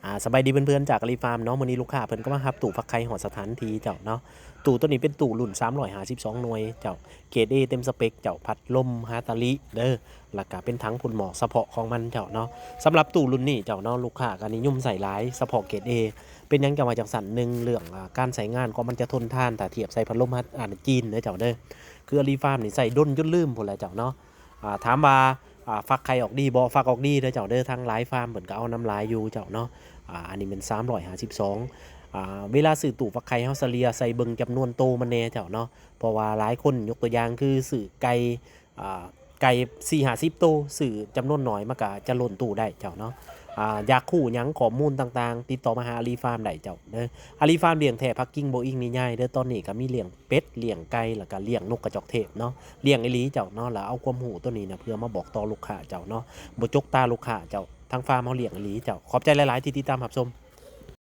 ອາ ສະບາຍດີເພື່ອນໆ ຈາກອາລີຟາມເນາະ. ມື້ນີ້ລູກຄ້າເພິ່ນກໍມາຮັບຕູ້ຟັກໄຂ່ຮອດສະຖານທີ່ເຈົ້າເນາະ. ຕູ້ໂຕນີ້ເປັນຕູ້ລຸ້ນສາມຮ້ອຍຫ້າສິບສອງໜ່ວຍເຈົ້າ, ເກຣດເອເຕັມສະເປັກເຈົ້າ, ພັດລົມຮາຕາລິເດີ, ແລ້ວກະເປັນຖັງພົ່ນໝອກສະເພາະຂອງມັນເຈົ້າເນາະ. ສຳລັບຕູ້ລຸ້ນນີ້ເຈົ້າເນາະ ລູກຄ້າກໍນິຍົມໃຊ້ຫຼາຍ ສະເພາະເກຣດເອ. ເປັນຫຍັງຈັ່ງວ່າຈັ່ງຊັ້ນ? ໜຶ່ງ ເລື່ອງ ອາ ການໃຊ້ງານກໍມັນຈະທົນທານ ຖ້າທຽບໃສ່ພັດລົມ ອາ ຈີນເດີເຈົ້າເດີ. ຄືອາລີຟາມນີ້ໃຊ້ດົນຈົນລືມພຸ້ນແຫຼະເຈົ້າເນາະ. ອາ ຖາມວ່າ ອາ ຟັກໄຂ່ອອກດີບໍ່? ຟັກອອກດີເດີເຈົ້າເດີ, ທາງຫຼາຍຟາມເພິ່ນກໍເອົານຳຫຼາຍຢູ່ເຈົ້າເນາະ. ອາ ອັນນີ້ແມ່ນສາມຮ້ອຍຫ້າສິບສອງ. ອາ ເວລາຊື້ຕູ້ຟັກໄຂ່ ເຮົາສະເລ່ຍໃສ່ເບິ່ງຈຳນວນໂຕມັນແດ່ເຈົ້າເນາະ, ເພາະວ່າຫຼາຍຄົນ ຍົກຕົວຢ່າງຄືຊື້ໄກ່ ອາ ໄກ່ສີ່ຫ້າສິບໂຕ ຊື້ຈຳນວນໜ້ອຍ ມັນກໍຈະລົ້ນຕູ້ໄດ້ເຈົ້າເນາະ. ອາ ຢາກຮູ້ຫຍັງ ຂໍ້ມູນຕ່າງໆ ຕິດຕໍ່ມາຫາອາລີຟາມໄດ້ເຈົ້າເດີ. ອາລີຟາມລ້ຽງແທ້ ພັກກິງບໍ່ອີງນິຍາຍເດີ. ຕອນນີ້ກໍມີລ້ຽງ ເປັດ ລ້ຽງໄກ່ ແລ້ວກະລ້ຽງນົກກະຈອກເທບເນາະ, ລ້ຽງອີ່ຫຼີເຈົ້າເນາະ. ແລ້ວເອົາຄວາມຮູ້ໂຕນີ້ນະ ເພື່ອມາບອກຕໍ່ລູກຄ້າເຈົ້າເນາະ, ບໍ່ຈົກຕາລູກຄ້າເຈົ້າ. ທາງຟາມເຮົາລ້ຽງອີ່ຫຼີເຈົ້າ. ຂອບໃຈຫຼາຍໆທີ່ຕິດຕາມຮັບຊົມ.